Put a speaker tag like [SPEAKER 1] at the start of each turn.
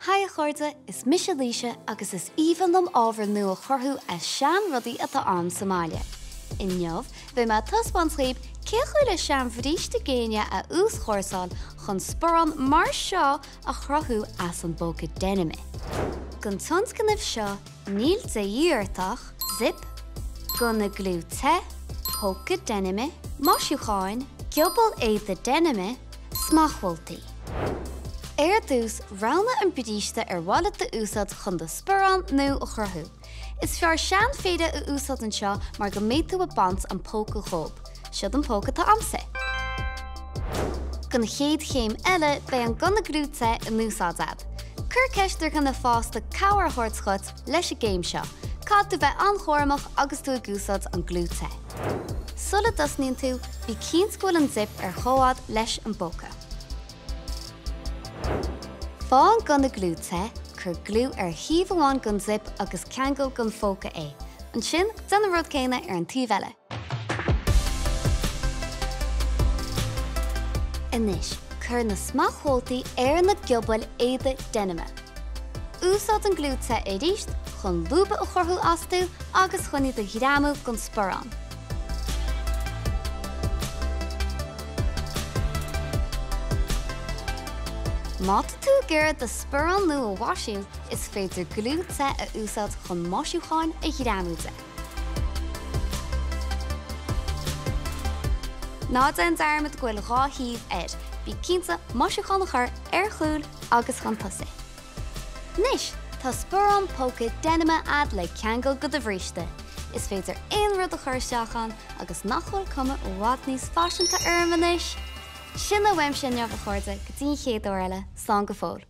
[SPEAKER 1] Haigh a chairde, is mise Laoise agus is aoibhinn liom ábhar nua a chruthú as sean-rudaí atá a'm sa mbaile. Inniu, beidh mé ag taispeáint dhaoib cén chaoi le sean-bhríste géine a uaschúrsáil chun sporán mar seo a chruthú as an bpóca deinime. Don tionscnamh seo, níl de dhíth ort ach, zip, gunna gliú te, póca deinime, maisiúcháin, giobal éadaí deinime, smeachbholtaí. Ar dtús, roghnaigh an bríste ar mhaith leat a úsáid chun do sparán nua a chruthú. Is fearr seanphéire a úsáid anseo mar go mbeidh tú ag baint an póca dhób. Siod an póca atá a'msa. Don chéad chéim eile, beidh an gunna gliú te in úsáid a'd. Cuir ceist ar dhuine fásta cabhair a thabhairt dhuit leis an gcéim seo. Caithfidh tú bheith an-chúramach agus tú ag úsáid an gliú te. Sula dtosnaíonn tú, bí cinnte go bhfuil an zip ar chomhfhad leis an bpóca. Faigh an gunna gliú te, cuir gliú ar thaobh amháin den zip agus ceangail den phóca é. Ansin, déan an rud céanna ar an taobh eile. Anois, cuir na smeachbholtaí ar na giobail éadaí deinime. Úsáid an gliú te arís chun lúba a chruthú astu agus chun iad a ghreamú den sparán. Má tá tú ag iarraidh do sparán nua a mhaisiú, is féidir gliú te a úsáid chun maisiúcháin a ghreamú de. Ná déan dearmad go bhfuil 2 thaobh air, bí cinnte maisiúchán a chur ar chúl agus chun tosaigh. Anois, tá sparán póca deinime a'd le ceangal go do bhríste. Is féidir aon rud a chur isteach ann agus nach bhfuil cuma i bhfad níos faiseanta orm anois? Sin é uaimse inniu a chairde, go dtí an chéad uair eile, slán go fóill.